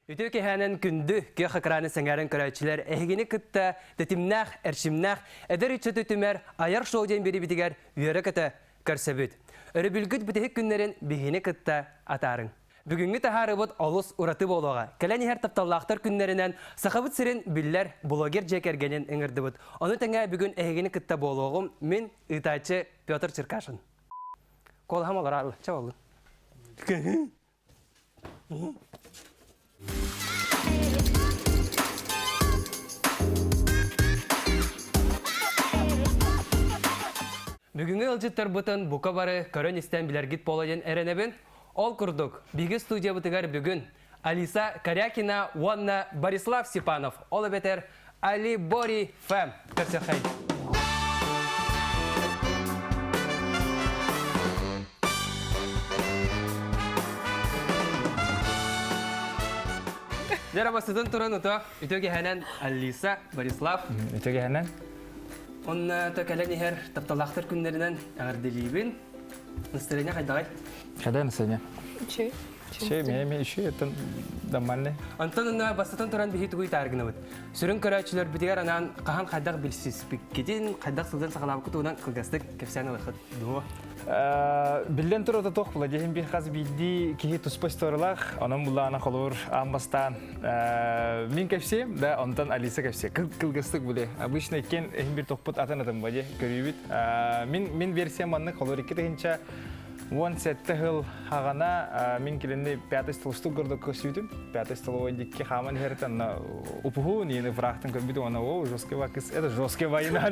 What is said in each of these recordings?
Үтүө киэһээнэн күндү күөх экраны сэҥээрэн көрөөччүлэр эһигини кытта тэтимнээх, эрчимнээх эдэр ыччаты түмэр айар шоу диэн биэриибитигэр үөрэ-көтө көрсөбүт. Өрөбүлгүт бүтэһик күннэрин биһигини кытта атаарыҥ. Бүгүҥҥү таһаарыбыт олус ураты буолуоҕа. Кэлэн иһэр тапталлаахтар күннэринэн Сахабыт сирин биллэр блогер дьиэ кэргэнин ыҥырдыбыт. Ону тэҥэ бүгүн эһигини кытта буолуоҕум мин ыытааччы Петр Черкашин. Куолаһым олорор, чэ буоллун. Бүгүҥҥү ыалдьыттарбытын бука бары көрөн-истэн билэргит буолуо диэн эрэнэбин. Ол курдук, биһиги студиябытыгар бүгүн Алиса Корякина уонна Борислав Степанов, ол эбэтэр Али Бори Фэм көрсөххөй. Дьэ, бастатан туран ото үтүө киэһэнэн Алиса, Борислав. Үтүө киэһэнэн. Онно то кэлэн иһэр тапталаахтар күннэринэн эҕэрдэлиибин. Настроение хайдаҕай? Хайда настроение? Үчүгэй. Үчүгэй, мэ мэ үчүгэй, оттон нормальный. Онтон онно бастатан туран биһи тугуй тааргынабыт. Сүрүн көрөөччүлэрбитигэр анаан хаһан хайдах билсиспиккитин, хайдах сылдьан саҕалаабыккыт туһунан кылгастык кэпсээн ылыаххыт дуо? Биллэн турар туох була дьиһин бир хас биирдии киһи туспа историялаах, онон булаана холуур аан бастаан мин кэпсиэм, да онтон Алиса кэпсиэ. Кылгастык биле. Обычно иккиэн иһин бир тохпут атын атын бадьы көрүүбүт. Мин мин версиям маннык холуур 2 17 сыл хаҕана мин кинини пятый столстук городокко сүүтүм. Пятый столовой дикки хааман иһэртэн онно упуһу ниини фрахтан көрбүтүм онно о жесткий вакыс это жесткий война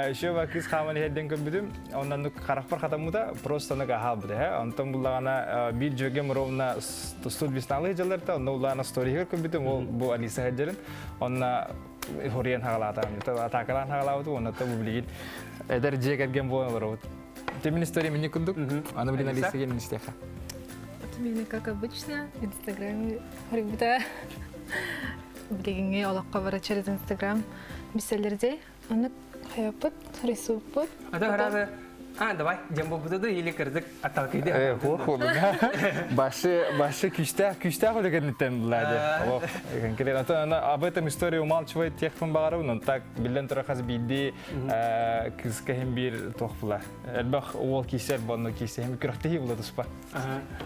еще вакыс хааман иһэрден көрбүтүм оннан харахпар хатаммыта просто аны хаалбыта э онтон буллаҕана биир дьүөгэм ровно тустут весналыы дьалларта онно улаана сторигер көрбүтүм ол бу Алиса хадьарын онно хоруйан хагалаатаҕым атаакалаан хагалаабытым онно бу билигин эдэр дьиэ кэргэн буолан олоробут Ты история мне кундук, она блин Алиса я министеха. Вот у меня, как обычно, в Инстаграме ребята билигиҥҥи олоххо бара через Инстаграм билсэллэрдей Оны хайаппыт, рисуйпут. А то сразу а, давай, дем буду или кырдык отталкыйды. Э, хо хо Башы, башы күстәх, күстәх үлегеннен булади. Ох, конкретно. А она об этом историю умалчивает тех кым но так билен тура хас бидди кыска хем бир тох була. Элбэх уол кисер bonно кисе хем күрәхтеһи була туспа.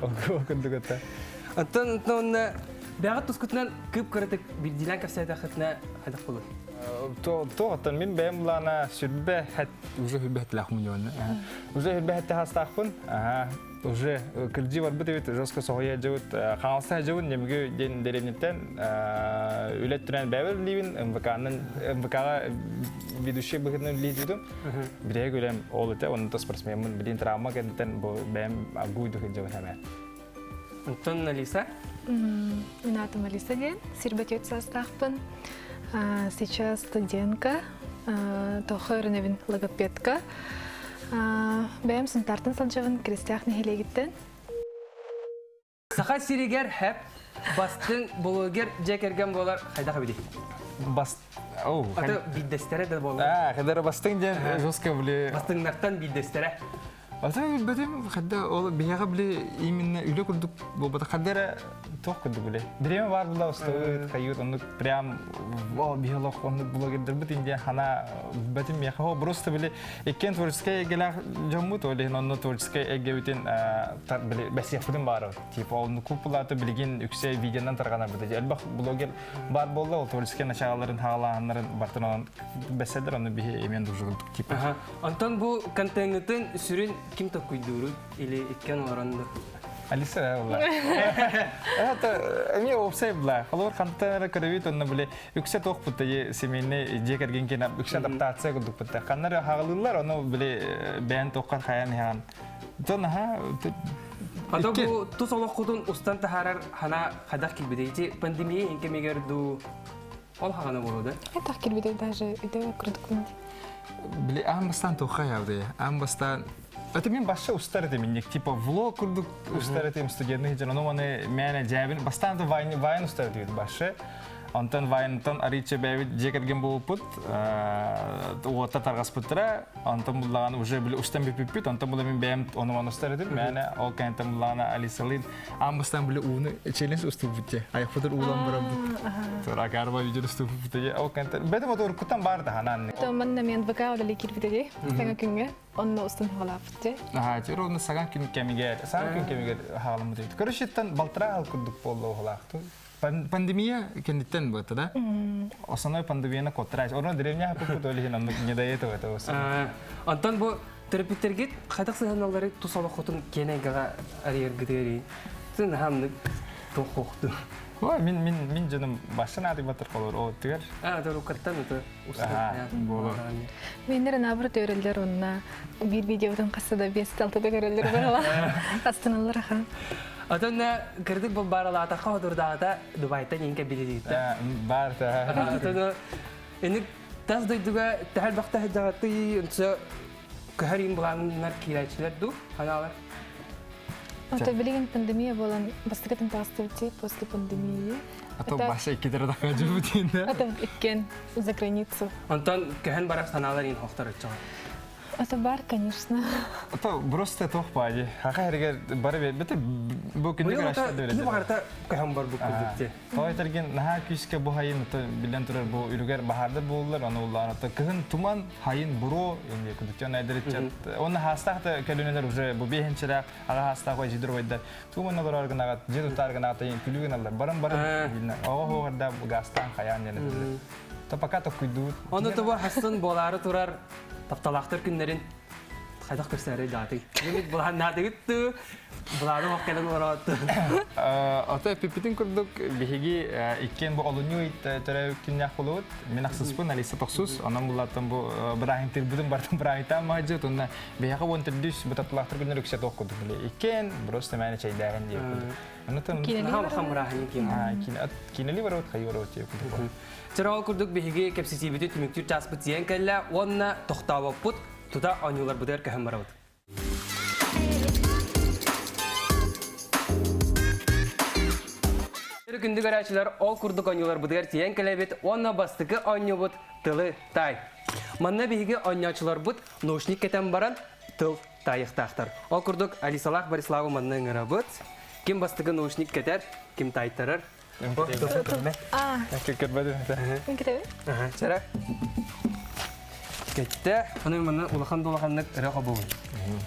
Ол курдук Оттон онно бэҕэ тускутунан кып кыратык билдилэн кэпсээтэххитинэ хайдах болur? Тоҕоттон мин бэйэм булаана сүрбэ хэт уже хүрбэхтилэх муньуонна. Уже хүрбэхэтте хастаахпын. Уже кырдьыы барбыт эбит, жестко соһуйа дьыбыт. Хаҥалса дьыбын немгү диэн дэриэбинэттэн үлэ өттүнэн бэйэбэр үлэлиибин, МВК-нан МВК-ҕа ведущий быһыытынан үлэлиир Бирэһик үлэм ол этэ, онно спортсменмын билин травма кэнниттэн бу бэйэм агуйду сылдьабын эмэ. Онтон Алиса? Мин аатым Алиса диэн, сирбэтиэт саастаахпын. Сейчас студентка, тохо өрүнэбин логопедка. Бэйэм Сунтаартан сылдьабын, Крестях нэһилиэгиттэн. Саха сиригэр хэп бастыҥ блогер дьиэ кэргэн буолар хайдах эбитий? Бас... Оу, Аты биирдэстэрэ да буолар. А, хадара бастыҥ диэн жестко били... Бастыҥнартан биирдэстэрэ. Ата билбэтим, хадда ол биһиэхэ били именно үлэ курдук буолбата хадда эрэ туох курдук били. Бириэмэ баар була устабыт, хайыт оннук прям о биһи олох оннук блогердарбыт индия хана билбэтим миэхэ о просто били иккиэн творческай эйгэлээх дьоммут ол иһин онно творческай эйгэбитин били бэсиэхпитин баарабыт. Типа оннук купулааты билигин үксэ видеонан тарҕанарбыт. Элбэх блогер бар буолла ол творческай началаларын хаалааһыннарын бартын онон бэсседер ону биһи именно дужугун типа. Онтон бу контеҥҥытын сүрүн ким толкуйдууруй или иккиэн олорон да? Алиса була. Это эмиэ уопсай була. Холобур хантан эрэ көрөбүт онно били үксэ туох бутта семейный дьиэ кэргэн киэнэ үксэ адаптация курдук бутта. Ханна эрэ хаалыыллар ону били бэйэн туоххар хайан иһэҕин. Дьон аха Ата бу тус олоххутун устан таһаарар хана хайдах килбитий? Ити пандемия кэмигэр дуу Ол хаҕана буолуо да? Хайдах кэлбитэй даже өйдөбө курдукпун. Били аан бастаан туохха явды? Аан бастаан Это мин башша устар этим инник типа влог курдук устар этим студентных дьон ону маны мээнэ дьээбин бастаан да вайн вайн устар этибит башша. Онтон Вайнтон арыычча бэйэбит дьиэ кэргэн буолбуппут, уота тарҕаспыттара. Онтон буллаҕына уже били устан бүппүппүт. Онтон була мин бэйэм ону-маны устар этим. Мээнэ ол кэнниттэн буллаҕына Алисалыын аан бастаан били ууну челлендж устубут дьэ. Айахпытын уулан бараммыт. Тура видео устубут дьэ. Ол кэнниттэн бэтим оту уруккуттан баар да ханаан. Манна мен ВК үлэлии киирбитэ дии. Саҥа күҥҥэ. Онно устун хаалааппыт дии. Аха, чэ ровно саҥа күн кэмигэр, саҥа күн кэмигэр хаалыммыт эбит. Короче, балтараа хал курдук буолла уһулаахту. Пандемия кэнниттэн буолта да? Основной пандемияны куоттарач. Орно деревня хаппыт ол иһин оннук не до этого это Онтон бу төрөппүттэргит хайдах сыһыаналлары тус олоххутун киэн эйгэҕэ арыйаргытыгар тын хамнык тохохту. Ой, мин мин мин дьонум башын ааты батыр холор о түгэр. А, доруккаттан это Буолар. Меннер наоборот өрөллөр онна биир видеотун хасса да бес талтада көрөллөр барала. Астыналлар аха. Отон кырдык бу баралаатахха ходурдаата Дубайтан инке билилиитэ. Бар та. Отон эник тас дойдуга тэһэр бахта хадаҕаты онсо көһөр булааннар киирээчилэр ду ханаалар. Ото билигин пандемия буолан бастакытын таҕыстыбыт после пандемии. А то баша иккитер да жубутин да. Это иккен за границу. Онтон көһөн барар санаалар ин хохтор өччөҕө. Это бар, конечно. Это просто тох бади. Хаха эргер бары бете бу күндү көрәштер. Кини барта көһөн бар бу күндүктө. Той терген наха күскә бу хайын билен турар бу үлүгер баһардар буллар, аны уллар ата кыһын туман хайын буро инде күндүктөн айдырычат. Оны хастахта көлөнелер уже бу бехинчерә ага хастах ой жидр ойдар. Туман олорор гынагат, жер утар гынагат күлүгүн алар. Баран баран ого хогарда гастан хаян яны. То пока то күйдүү. Оны тобо хассын болары турар тапталаахтар күннэрин хайдах көрсөөрэй даатый. Мин былааннаатыгыт былааны хоккелен ороотtu. Ото пипитин курдук биһиги иккен бу олунньу төрө күннээх болуут. Мин ахсыспын Алиса тохсус. Онон буллаттан бу бырааһын бартын бырааһытаан маһдьыт. Онна биһиэхэ уон төрдүс бу тапталаахтар күннэр үксэ туох курдук биле. Иккен просто мээнэ чэйдээһин диye курдук. Оннотон Хам бырааһын ким. Кинели барабыт хайы барабыт диye курдук. Чыра ол курдук биһиги кэпсэтиибити түмүктүүр чааспыт тиийэн кэллэ уонна тохтообоппут тута оонньууларбытыгар көһөн барабыт. Күндү көрөөчүлэр ол курдук оонньууларбытыгар тиийэн кэлэбит уонна бастакы оонньуубут тылы таай. Манна биһиги оонньоочуларбыт наушник кэтэн баран тыл таайыахтаахтар. Ол курдук Алисалаах Бориславы манна ыҥырабыт. Ким бастакы наушник кэтэр, ким таайтарар, Чара. Кэтте, ону манна улахан да улаханнык өрө хобугун.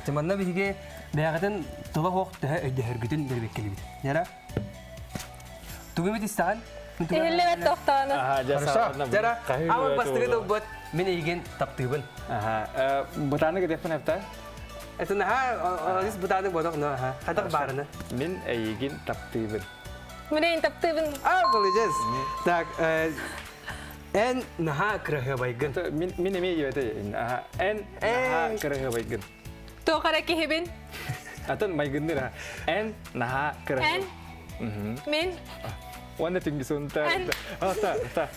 Манна биһиги бэйэҕитин тыла суох төһө өйдөһөргүтүн бэрбэккэлибит. Яра? Тугу бит истэҕин? Иһиллибэт тохтоону. Жара, аман бастыгы тылбыт мин эйигин таптыыбын. Бытааны кэтиэхпин эптэ? Это наха, олис бытааны бодох, но хатах барыны. Мин эйигин таптыыбын. Мин таптыыбын. А, молодец. Так, эн наһаа кыраһыабайгын. Мин мин эмиэ диэбэтэ. Эн наһаа кыраһыабайгын. Туох эрэ киһибин. Атын майгынныр а. Эн наһаа кыраһыабай. Эн. Мин. Уонна түнгүсунта. Эн. Та, та.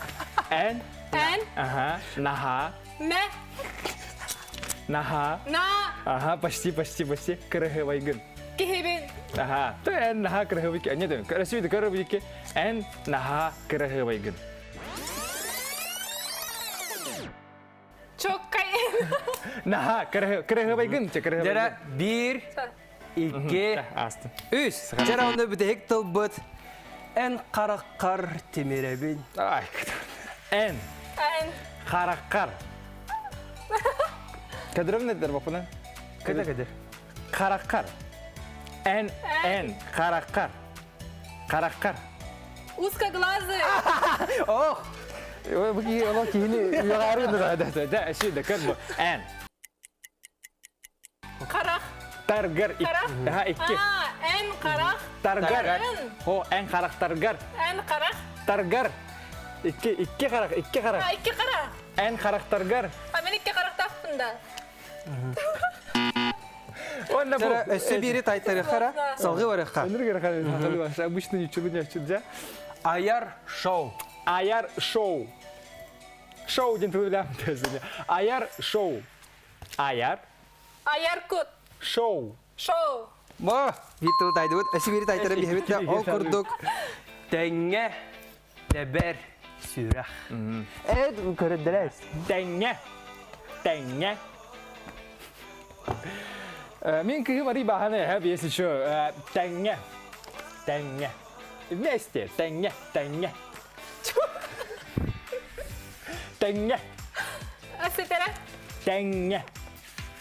Эн. Эн. Ага. Наһаа. Мэ. Наһаа. На. Ага, почти, почти, почти. Кыраһыабайгын. Киһибин. Аха. Ты эн наһаа кыраһыабайгын. Нет, красивый, кыраһыабайгын. Эн наһаа кыраһыабайгын. Чоккай. Наһаа кыраһыабайгын. Кыраһыабайгын. Дьара биир, икки, Асты. үс. Дьара онно бүтэһик тылбыт. Эн хараххар тимирэбин. Ай, эн. Эн. Хараххар. Кадырым недер бапына? Кыда кыды. Хараххар. Эн, эн, хараххар. Хараххар. Узкоглазый. Ох! Бу киһи олох киһини үөҕаары да да да да да көр бу. Эн. Харах. Таргар. Харах. Аха икки. А, эн харах. Таргар. О, эн харахтаргар. Эн харах. Таргар. Икки, икки харах, икки харах. А, икки харах. Эн харахтаргар. А мен икки харахтаахпын да. Онна бу. Өссө биири тайтарыхара, салгыы барыхха. Обычно ничего не чудя. Аяр шоу. Аяр шоу. Шоу диэн тылы Аяр шоу. Аяр. Аяр кут. Шоу. Шоу. Мо, биир тылы тайдыбыт, өссө биири тайтара биһэбит да ол курдук тэҥҥэ тэбэр. сүрэх. Эт көрөддөрөөс. Тэҥҥэ. Тэҥҥэ. Мин кыһым арый баһаны эһэ если что. Тэҥҥэ. Тэҥҥэ. Вместе. Тэҥҥэ. Тэҥҥэ. Тэҥҥэ. Асытара. Тэҥҥэ.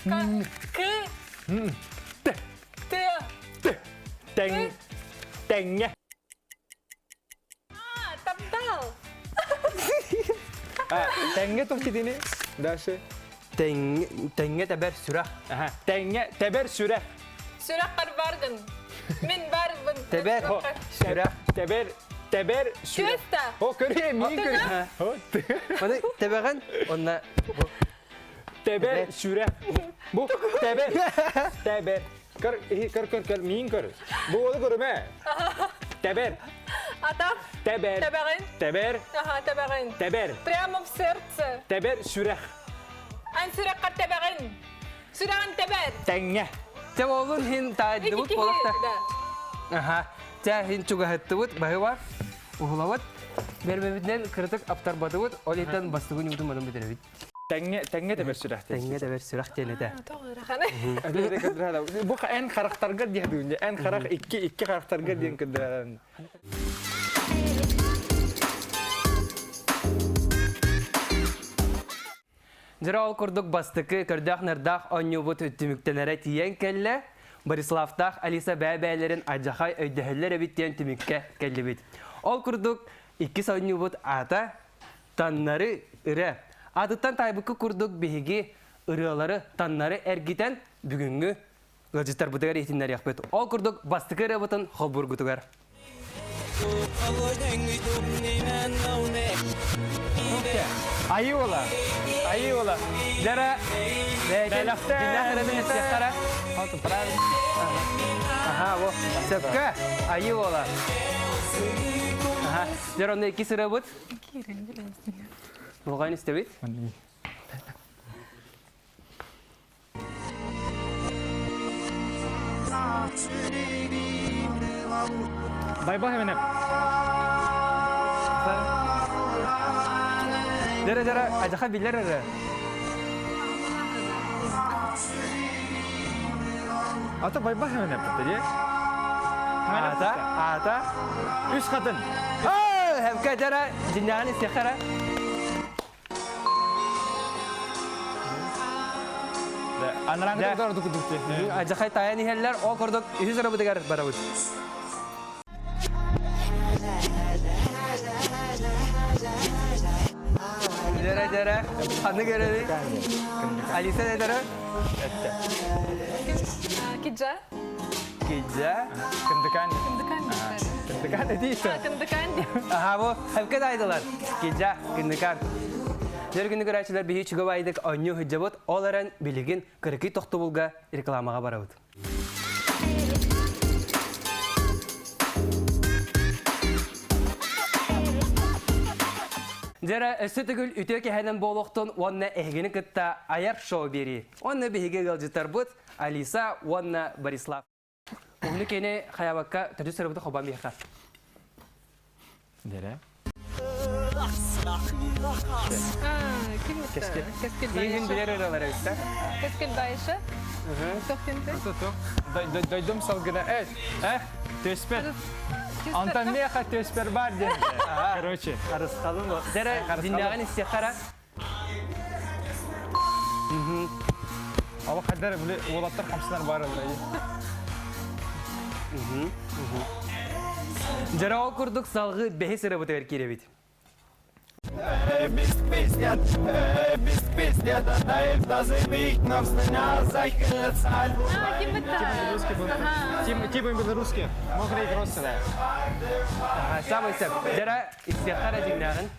К. Т. Т. Т. Тэҥ. Тэҥҥэ. Таптал. Тэҥҥэ туох дитини? Дальше. Тэҥҥэ тэбэр сүрэх. Тэҥҥэ тэбэр сүрэх. Сүрэххэр баргын. Мин барбын. Тэбэр сүрэх. Тэбэр тэбэр сүрэх. О, көрүө, миин көрүө. Маны тэбэҕин, онна Тэбэр сүрэх. Бу тэбэр. Тэбэр. Көр, көр, көр, көр, миин көр. Бу уолу көрүмэ. Тэбэр. Атах. Тэбэр. Тэбэҕин. Тэбэр. Ага, тэбэҕин. Тэбэр. Прямо в сердце. Тэбэр сүрэх. Эн сүрэххэр тэбэҕин. Сүрэҕин тэбэр. Тэҥҥэ. Тэ олун хин таайдыбыт буолахта. Аха. Тэ хин чугаһыттыбыт, баһыба. Уһулабыт. Бербебитинен кырытык аптарбатыбыт, ол иһиттэн бастыгын ньуутун манын бүтэрэбит. Тэҥҥэ тэҥҥэ тэбэр сүрэх. Тэҥҥэ тэбэр сүрэх диэн этэ. Бу эн харахтаргар диэн дүүннэ. Эн харах икки икки харахтаргар диэн кырдыран. Дьэ ол курдук бастакы көрдөөх-нардаах оонньуубут түмүктэнэрэ тиийэн кэллэ. Бориславтаах Алиса бэйэ-бэйэлэрин алдьархай өйдөһөллөр эбит диэн түмүккэ кэллибит. Ол курдук иккис оонньуубут аата Таннары ырыа. Аатыттан таайбыкка курдук биһиги ырыалары таннары эргитэн бүгүҥҥү ыалдьыттарбытыгар иһитиннэриэхпит. Ол курдук бастакы ырыабытын холбуургутугар. Айыола. Айыола. Дара бэлэхтэ Аха, во. Сөпкө. Айыола. Аха. Дьэр онно икки сырабыт. Булган истэбит. Байбах эминеп. Дара дара ажаха билер эрэ. Ата байбах эминеп дии. Ата, ата. Үс хатын. Хэмкэ дара диннээҕин истиэххэ Анарааҥы ордук курдук Адьахай таайан иһэллэр, ол курдук үһүс ырабытыгар барабыт. Дэрэ дэрэ, ханнык эрэри? Алиса дэрэ? Киджа. Киджа. Кындыкан. Кындыкан. Кындыкан этиисэ. Кындыкан. Аха бу хәпкә дайдылар. Киджа, кындыкан. Дер күнү көрәчилер биһи чугабайдык онню хыджабыт, ол эрэн билигин кырыкый тохтобулга рекламаға барабыт. Дьэрэ, өссө төгүл үтүө кэһэнэн буолуохтун уонна эһигини кытта айар шоу биэрии. Уонна биһиги ыалдьыттарбыт Алиса уонна Борислав. Уһуну кини хайабакка төрдүс сырыбыты хобан биэхэ. Дэрэ. Кескил. Кескил Иһин билэр ырыалар эбиттэр. Кескил байышы. Дойдум салгына. Э, э, төспер. Антон меха төспер бар диэн. Короче. Харысхалым. Дэрэ, диннэҕин истиэххэ Ала хайдар били уолаттар хамсанар бааралар. Дьэрэ ол курдук салгыы бэһис ырабытыгар киирэбит. Типа белорусский. Мокрый кроссы, да. Самый сөп. Дьэрэ истиэххэ эрэ дьиҥнээҕин.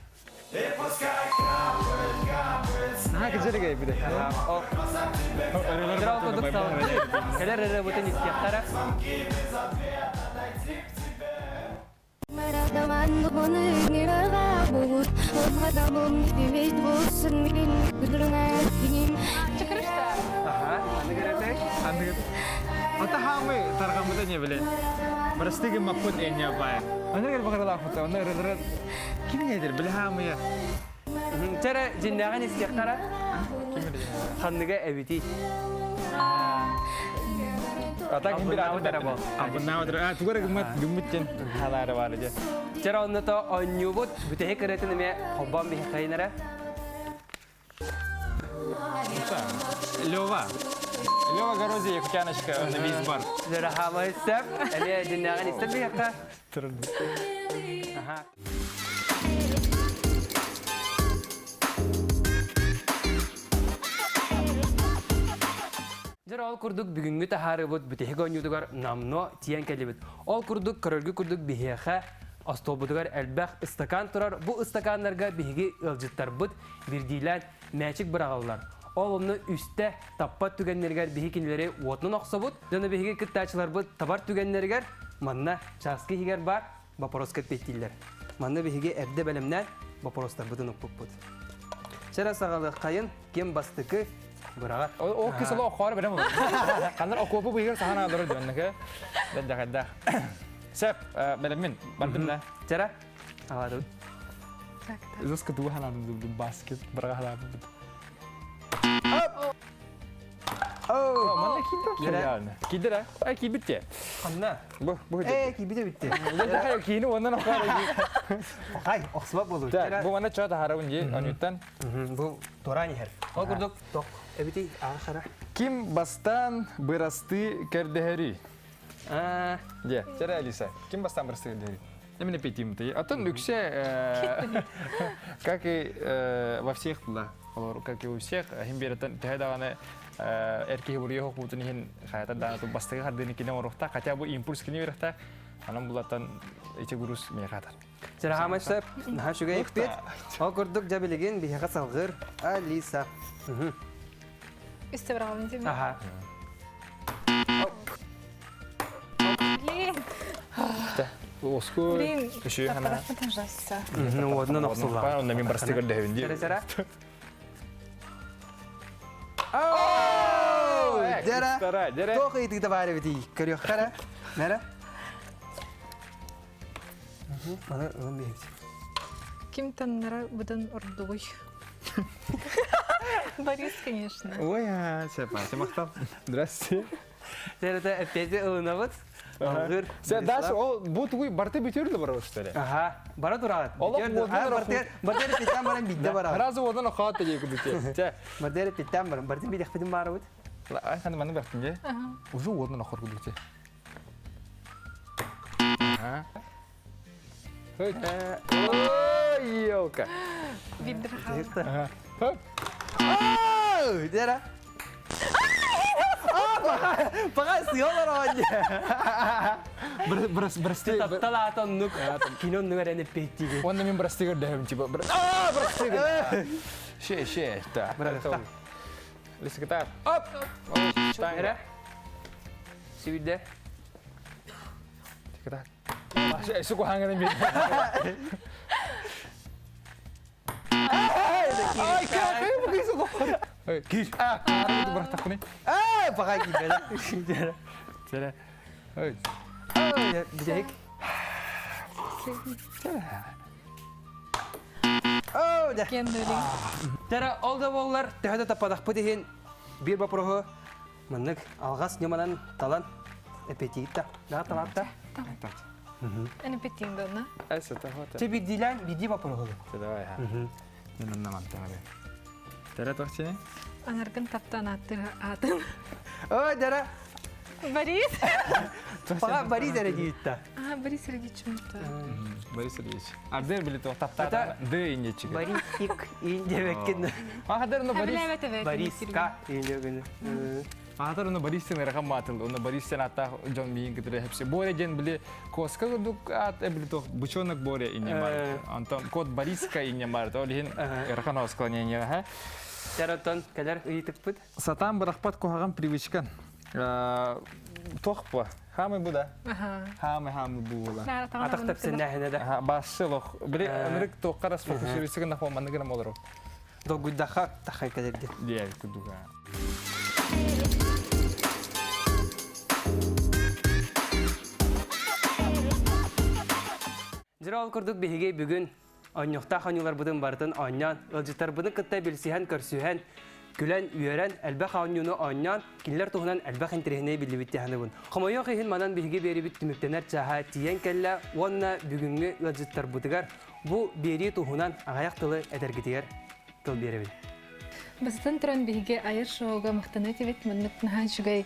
Наһаа кыдьырыгай бile. Дьэрэ ол курдук салгыы кэлэр ырыабытын истиэххэ эрэ. Аха, аны көрөтөй. Аны. Ата хаамы тарҕаммыта не биле. Бырастыы гыммаппыт энньэ баай. Аны кэл баҕаралаахпыт, онно ырылара ким недер биле хаамыйа. Чэрэ дьиннээҕин истиэхтэрэ. Ханныга эбитий? Ата ким бир аты эрэ бол. Албыннаабыт эрэ. Тугу эрэ гыммат гыммыт диэн хаалаары баар дьэ. Чэрэ онното оонньуубут бүтэһик ырыатын эмиэ холбоон биһиэхэйин эрэ. Лева. Лева Горозия, Якутяночка, на весь бар. Лера Хамайсеп, эмиэ дьиннээҕин истэн биһиэхэ. Аха. Дьэр ол курдук бүгүҥҥү таһаарыбыт бүтэһик оонньуутугар намно тиийэн кэллибит. Ол курдук көрөргү курдук биһиэхэ остуолбутугар элбэх ыстакаан турар. Бу ыстакааннарга биһиги ыалдьыттарбыт биирдиилээн мээчик быраҕаллар. Ол онно үстэ таппат түгэннэригэр биһи кинилэри уотунан охсобут. Дьоно биһиги кыттааччыларбыт табар түгэннэригэр манна чааскы иһигэр баар боппуруоска эппиэттииллэр. Манна биһиги эрдэ бэлэмнээн боппуруостарбытын укпуппут. Чэрэ саҕалыаххайын ким бастакы быраҕар. Ол кис олох охоор бэлэм olur. Ханнар окуопу быйыгар сахан аалары дьоннука. Дэндэхэддэх. Сеп, бэлэммин. Бардым да. Чэрэ, аҕалабыт. Зыска тугу ханаадым баскет быраҕа ханаадым. Манна киирдэ. Киирдэ Ай киирбит Ханна? Бу бу Ээ, киирбитэ бүтте. Киини оннан охаар. Хай, охсубат болу. Бу манна чоо таһарабын дии, онуттан. Бу тураан иһэр. Ол курдук ток эбити аахара. Ким бастаан бырастыы көрдөһөрүй? Дьэ, чэрэ Алиса, ким бастаан бырастыы көрдөһөрүй? Именно пятим-то. А то үксэ, как и во всех, да, как и у всех, хим беретен төһө даҕаны эр киһи буруйа хокуутун иһин хайата даҕаны бастакы хардыыны кини оҥоруохтаах, хотя бы импульс кини үөрэхтээх, анан булаттан ити груз миэхэ атар. Сэрахамай сөп, наһаа үчүгэй эппит. Ол курдук дьэ билигин биһиэхэ салгыр Алиса. Үстэ быраҕабын дии. Аха. Блин. Оску Блин. үшүй хана. Ну, одна охсулла. Онна мен барсты көрдөһүн дии. Сэрэ сэрэ. Дьэрэ. Дьэрэ. Туох ыйытыыта баар эбитий? Көрүөххэ эрэ. Нэрэ? Маны ылан биһиги. Ким таннара быдан ордугуй? Борис, конечно. Ой, а, сепа, махтал. Здрасте. Сэрэтэ эппиэти ылынабыт. Алгыр. Сэ, дальше ол бу тугуй барты бүтүр да барар что ли? Аха, бара турагат. Олох уодун Бартер питтан баран бидде барар. Сразу уодун охоот дии кудуте. Чэ. Бартер питтан баран, бартин бидехпитин барабыт. Ай, ханы маны бартин же. Уже уодун охор кудуте. Ага. Ой, елка. Бидде хаалла. Ага. Хоп. Дера. Пока сыалар оонньу. Прости. Таптал оннук кино оннук эрэн эппиэттиигин. Онно мин прости көрдөһөм типа. А, прости. Ше, ше, да. Лисикатар. Оп! Эрэ. Сүүрдэ. Секретарь. Суку ханганы бир. Ай, как? Кир. А, бырахтахпыны. Аа, баҕай киирбэтэ. Чэрэ. Ой. Бүтэһик. Оо, дьэ. Кендерин. Тара ол да буоллар, төһө да таппатахпыт иһин биир боппуруоһу маннык алҕас ньыманан талан эппиэттиигит да талаатта. Эн эппиэттииҥ дуонна? Чэ биирдиилээн биирдии боппуруоһу. Давай. Тара тохчини? Анаргын таптаан ааттыр аатын. Ой, дара. Борис? Пока Борис эрэ диитта. А, Борис Сергеевич мутта. Борис Сергеевич. Ардер били то таптаа ды иннечиге. Борисик индебеккин. Ахадер но Борис. Бориска индебеккин. Ахадер но Борис сен рахам матыл. Оны Борис сен ата Джон миин кытыры хепсе. Боре ден били коска курдук ат били то бычонок Боре инне бар. Антон кот Бориска инне бар. То лихин рахан склонение ха. Тератон кэлэр ыйытыкпыт. Сатан бырахпат куһаҕан привычкан. Тохпа. Хамы бу да. Хамы хамы була. Атах тэпсэннээһинэ да. Баасы лох. Били ынырык тоққа расфокусируйсыгын нахуа манныгына молору. Долгуйдахха тахай кэлэрди. Диэ кудуга. Дьэ ол курдук биһиги бүгүн Оонньуохтаах оонньууларбытын барытын оонньоон, ыалдьыттарбытын кытта билсиһэн-көрсүһэн, күлэн-үөрэн, элбэх оонньууну оонньоон, кинилэр туһунан элбэх интэриэһинэйи биллибит дии саныыбын. Хомойуох иһин манан биһиги биэрибит түмүктэнэр чааһа тиийэн кэллэ уонна бүгүҥҥү ыалдьыттарбытыгар бу биэрии туһунан аҕыйах тылы этэргитигэр тыл биэрэбин. Бастатан туран биһиги айар шоуга махтана этибит. Маннык наһаа үчүгэй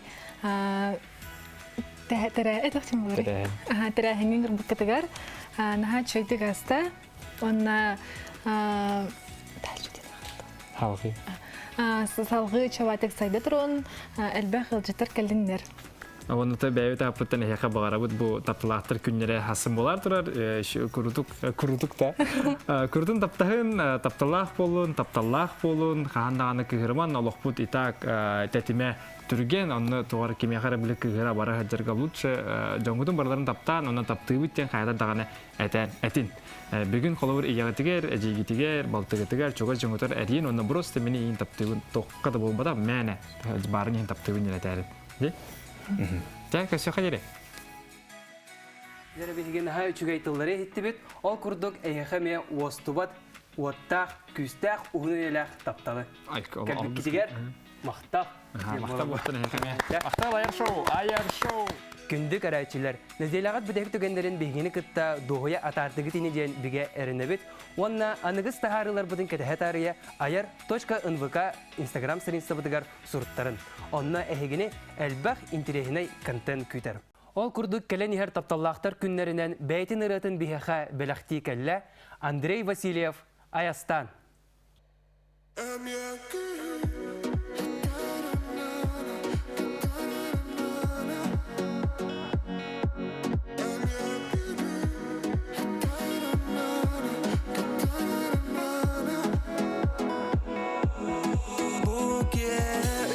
тэрээһиҥҥин ырбыккытыгар наһаа үчүгэйдик ааста. Уонна Салгыы. Салгыы чабатык сайда турун, элбэх ыалдьыттар кэллиннэр. Онута бэйэбит ааппыттан эһиэхэ баҕарабыт бу тапталаахтар күннэрэ хасын буолар турар курутук курутук да курутун таптаһын тапталаах буолун тапталлаах буолун хаһан даҕаны кыһырман олохпут и так тэтимэ түргэн, онно тугар кимиэхэ эрэ били кыыһыра бара сылдьарга лучше дьоҥҥутун барыларын таптаан, онно таптыыбыт диэн хайата даҕаны этэн этин. Бүгүн холобур ийэҕитигэр, эдьиийгитигэр, балтыгытыгар, чугас дьоҥҥутугар эриин уонна просто мини иин таптыыбын туохха да буолбата мээнэ баарын иһин таптыыбын диэн этээрин. Ди? Чэ, көрсүөххэ диэри. Дьэ биһиги наһаа үчүгэй тыллары иһиттибит. Ол курдук эһиэхэ эмиэ уостубат, уоттаах, күүстээх, уһун үйэлээх тапталы. Кэлбиккитигэр Махтал. Махтал буолтун эһиэхэ. Махтал айар шоу, айар шоу. Күндү көрөөччүлэр, нэдиэлэҕит бүтэһик түгэннэрин биһигини кытта дуоһуйа атаардыгыт ини диэн бигэ эрэнэбит уонна аныгыс таһаарыыларбытын кэтэһэ таарыйа айар .нвк инстаграм страницабытыгар суруттарын. Онно эһигини элбэх интэриэһинэй контент күүтэр. Ол курдук кэлэн иһэр тапталлаахтар күннэринэн бэйэтин ырыатын биһиэхэ бэлэхтии кэллэ Андрей Васильев Айастаан.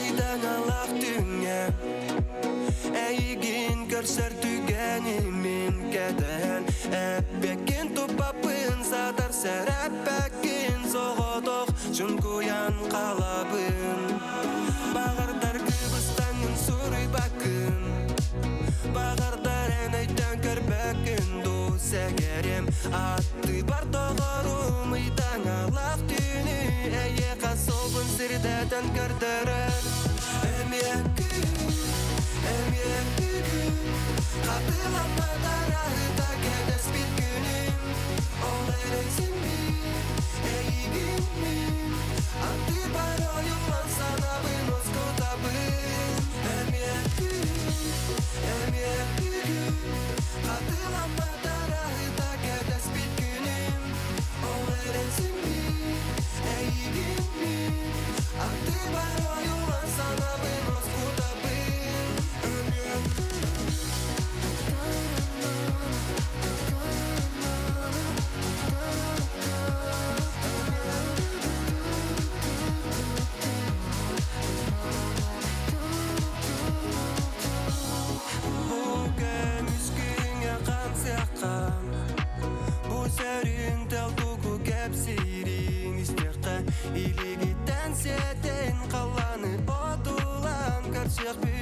Ыйдаҥалаах түҥҥэ Эйигин көрсөр түгэнимин кэтэһэн Эппеккин туппаппын саатар сэрэппэккин соҕотох чуҥкуйан хаалабын Баҕардар кыбыстаҥҥын суруйбаккын Баҕардар эн өйдөөн көрбөккүн дуу сэгэрим Аттыбар доҕорум ыйдаҥалаах түүнү Эйиэхэ суолбун сирдэтэн көрдөрөр Эмиэ күн, эмиэ бүгүн Хатыламмат араһыта кэтэспит күнүм Ол эрэн син биир эйигин мин Аттыбар ойуулан санаабын уоскутабын Эмиэ күн, эмиэ бүгүн Хатыламмат араһыта кэтэспит күнүм Ол эрэн син биир эйигин мин Аттыбар ойуулан санаабын уоскутабын Эмиэ Бу көмүскүҥэ хамсыахха Бу сөрүн тал тугу кэпсиирин истиэххэ Илигиттэн сиэтэн халлааны одуулаан көрсүөхпүт.